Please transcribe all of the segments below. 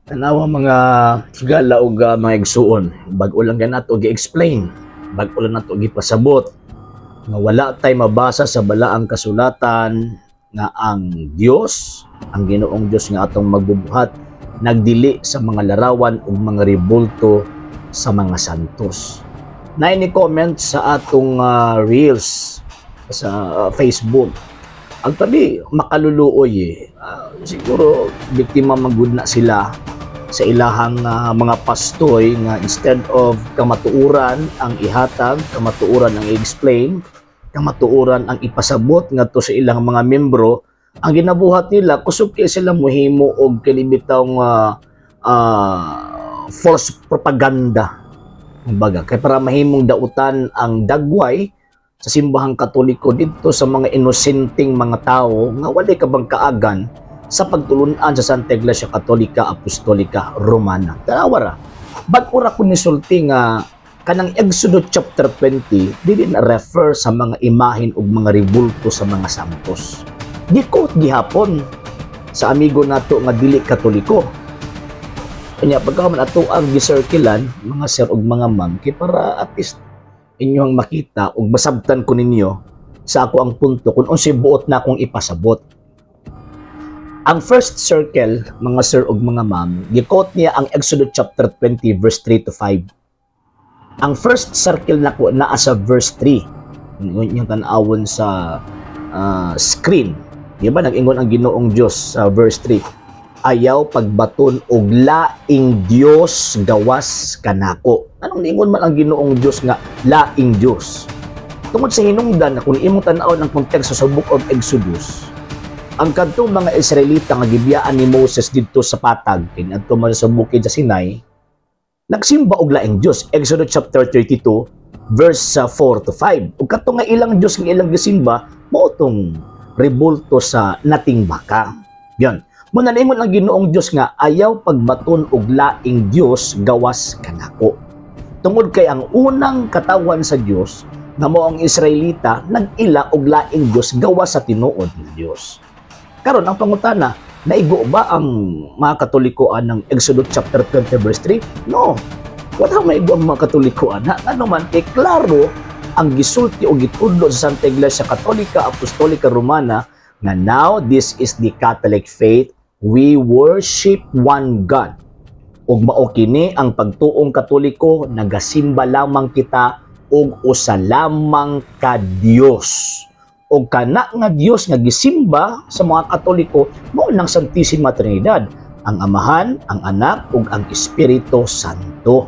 Tanawa, mga higala ug mga igsuon, bag-o lang ganato gi-explain, bag-o lang nato gipasabot nga wala tay mabasa sa balaang kasulatan nga ang Dios, ang Ginoong Dios nga atong magbubuhat, nagdili sa mga larawan ug mga rebulto sa mga santos. Naay ni comment sa atong reels sa Facebook. Actually, makaluluoy eh. Siguro biktima magud na sila sa ilahang mga pastoy nga instead of kamatuoran ang ihatag, kamatuoran ang i-explain, kamatuoran ang ipasabot ngadto sa ilang mga membro, ang ginabuhat nila, kusog kay sila muhimo og kini bitawng false propaganda. Kumbaga, kay para mahimong dautan ang dagway sa Simbahang Katoliko didto sa mga inosenteng mga tao nga walay kabang kaagan sa pagtulunan sa Santa Iglesia Katolika Apostolika Romana. Tanawa ra. Bag-o ra ko nisulti nga kanang Exodus chapter 20 dili na refer sa mga imahin ug mga rebulto sa mga santos. Gi-quote gihapon sa amigo nato nga dili Katoliko. Kanya pagka man ato ang gisirkilan, mga sir ug mga ma'am, kay para at least inyong makita ug masabtan ko ninyo sa ako ang punto kung unsay buot na akong ipasabot. Ang first circle, mga sir ug mga ma'am, gi-quote niya ang Exodus chapter 20 verse 3 to 5. Ang first circle nako naa sa verse 3. Yung tan-awon sa screen. Di ba nag-ingon ang Ginoong Dios sa verse 3? "Ayaw pagbaton og laing Dios gawas kanako." Anong niingon man ang Ginoong Dios nga laing Dios? Tungod sa hinungdan na kung imong tan-awon ang konteksto sa Book of Exodus, ang kadtong mga Israelita nga gibiyaan ni Moses didto sa patag kaniadto man sa bukid sa Sinai, nagsimba og laing Dios. Exodus chapter 32 verse 4 to 5. Ug kadto nga ilang Dios nga ilang gisimba mao tong rebulto sa nating baka. Yan. Mao na niingon ang Ginoong Dios nga ayaw pagbaton og laing Dios gawas kanako. Tungod kay ang unang katawan sa Dios nga mao ang Israelita, nag-ila og laing Dios gawas sa tinuod nga Dios. Karon ang pangutana, naigo ba ang mga Katoliko ng Exodus chapter 20 verse 3? No. Wala maigo ang mga Katoliko ana. Ano man kay klaro ang gisulti o gitudlo sa Santa Iglesia Katolika Apostolika Romana nga now this is the Catholic faith, we worship one God. Ug mao kini ang pagtuong Katoliko, nagasimba lamang kita og usa lamang ka Dios. O kana nga Dios nga gisimba sa mga Katoliko mao nang Santissima Trinidad, ang Amahan, ang Anak ug ang Espiritu Santo.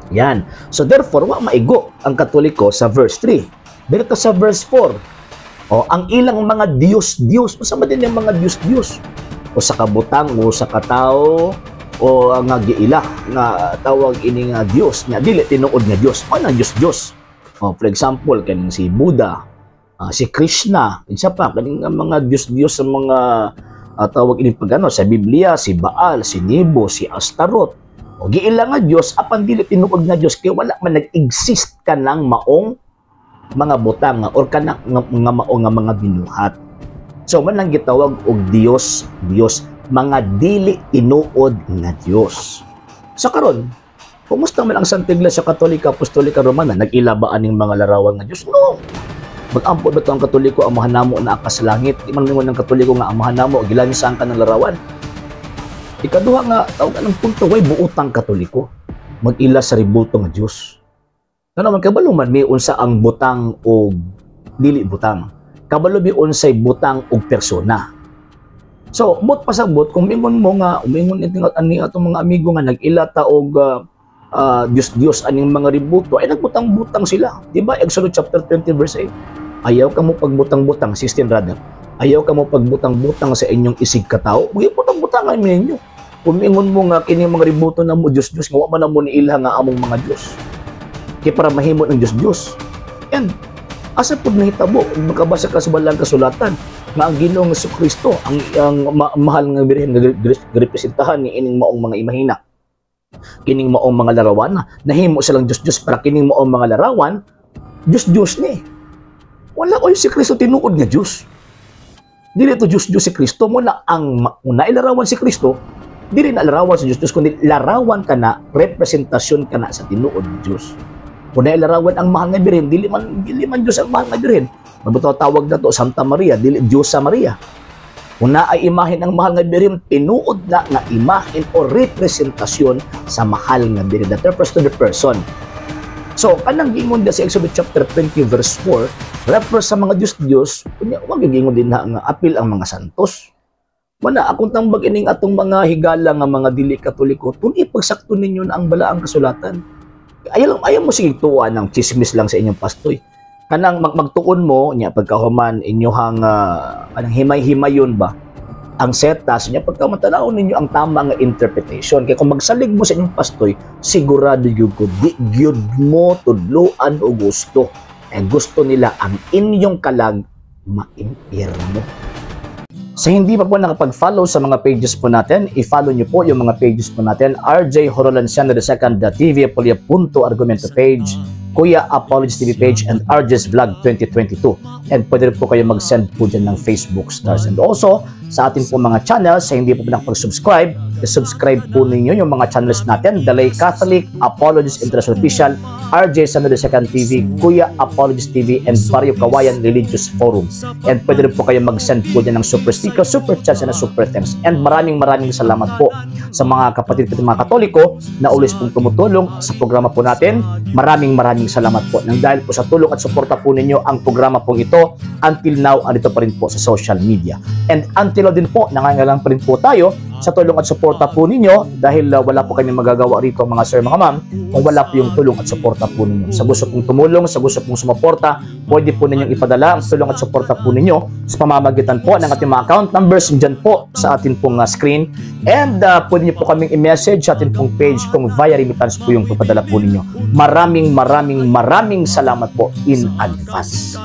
Yan. So therefore, wa maigo ang Katoliko sa verse 3. Dito sa verse 4, o ang ilang mga Dios Dios, unsa man din yung mga Dios Dios? O sa kabutang o sa katawo o nga giila nga tawag ini nga Dios nga dili tinuod nga Dios. O nang Dios Dios. O, for example, kaning si Buddha, si Krishna, isa pa kaning nga mga Dios-Dios sa mga tawag ini pagano sa Biblia, si Baal, si Nebo, si Astaroth. O giila nga Dios apan dili tinuod nga Dios kay wala man nag-exist kanang maong mga butang or kanang nga mao nga mga binuhat. So man ang gitawag og Dios, Dios, mga dili tinuod nga Dios. So karon, kumusta man ang Santa Iglesia Katolika Apostolika Romana? Nag-ila ba aning mga larawan nga Dios? No. Mag-ampo ba ito ang Katoliko, "Amahan namo naa ka sa langit"? Di man ningon ng Katoliko nga "Amahan namo," gilansang ka ng larawan. Ikaduha nga tawag ng punto, way buotang Katoliko mag-ila sa rebulto nga Dios. Ano man, kabalo man mi unsa ang butang o dili butang. Kabalo mi unsay butang og persona. So, buot pasabot, kung mingon mo nga, umingon ito ani atong mga amigo nga nag-ila ta og Dios-Dios aning mga rebulto, ay nagbutang-butang sila. Di ba? Exodus chapter 20 verse 8. Ayaw ka mo pagbutang-butang, 16 rather. Ayaw ka mo pagbutang-butang sa inyong isig katao. Butang-butangan ninyo. Kung mingon mo nga kini mga rebulto na mo Dios-Dios nga wa man na mo niilha nga among mga Dios. Kay para mahimo ng Dios-Dios. And asa pud nahitabo makabasa ka sa balang kasulatan nga ang Ginoong Kristo ang mahal nga birhen nga representahan ni ining maong mga imahina, kining maong mga larawan, nahimo silang Dios-Dios para kining maong mga larawan Dios-Dios ni? Wala oy, si Kristo tinuod nga Dios. Dili to Dios-Dios si Kristo mo na ang kung nailarawan si Kristo. Dili na larawan sa Diyos Diyos, kundi larawan kana, representasyon kana sa tinuod Diyos. Kung larawan ang Mahal nga Birhen, dili man Diyos ang Mahal nga Birhen. Mabuto tawag na to Santa Maria, dili Diyos sa Maria. Kung naay imahen ang Mahal nga Birhen, tinuod na nga imahen o representasyon sa Mahal nga Birhen. That refers to the person. So, kanang giingon sa Exodus chapter 20 verse 4, refer sa mga Diyos-Diyos, kunya wag giingon din na nga apil ang mga santos. Wala akong tambag ining atong mga higala nga mga dili Katoliko, tun ipagsakto ninyo na ang balaang kasulatan. Ayaw, ayaw mo sige tuwa ng chismis lang sa inyong pastoy. Kanang magtuon mo nya pagkahuman inyohang kanang himay-himayon ba ang setas niya, pagka matanawon ninyo ang tama nga interpretation, kay kung magsalig mo sa inyong pastoy, sigurado gyud ko di gyud mo tudloan o gusto, eh gusto nila ang inyong kalag maimpyerno. Sa hindi pa po nakapag-follow sa mga pages po natin, i-follow nyo po yung mga pages po natin. RJ Horolanciano II, TV Apolia Punto Argumento page, Kuya Apologies TV page, and RJ's Vlog 2022. And pwede rin po kayo mag-send po dyan ng Facebook stars. And also, sa atin po mga channels, sa hindi po nakapag-subscribe, i-subscribe po ninyo yung mga channels natin. Dalay Catholic, Apologies International Official, RJ Sano II TV, Kuya Apologies TV, and Barrio Kawayan Religious Forum. And pwede rin po kayo mag-send po dyan ng super sticker, super chats, and super thanks. And maraming maraming salamat po sa mga kapatid ko, mga Katoliko na always pong tumutulong sa programa po natin. Maraming maraming salamat po. Nang dahil po sa tulong at suporta po ninyo, ang programa pong ito until now andito pa rin po sa social media. And until now din po, nangangailangan pa rin po tayo sa tulong at suporta po ninyo dahil wala po kami magagawa rito, mga sir, mga ma'am, kung wala po yung tulong at suporta po ninyo. Sa gusto pong tumulong, sa gusto pong sumuporta, pwede po ninyong ipadala ang tulong at suporta po ninyo sa pamamagitan po ng ating mga account numbers dyan po sa atin pong screen. And pwede niyo po kaming i-message sa atin pong page kung via remittance po yung papadala po ninyo. Maraming maraming maraming salamat po in advance.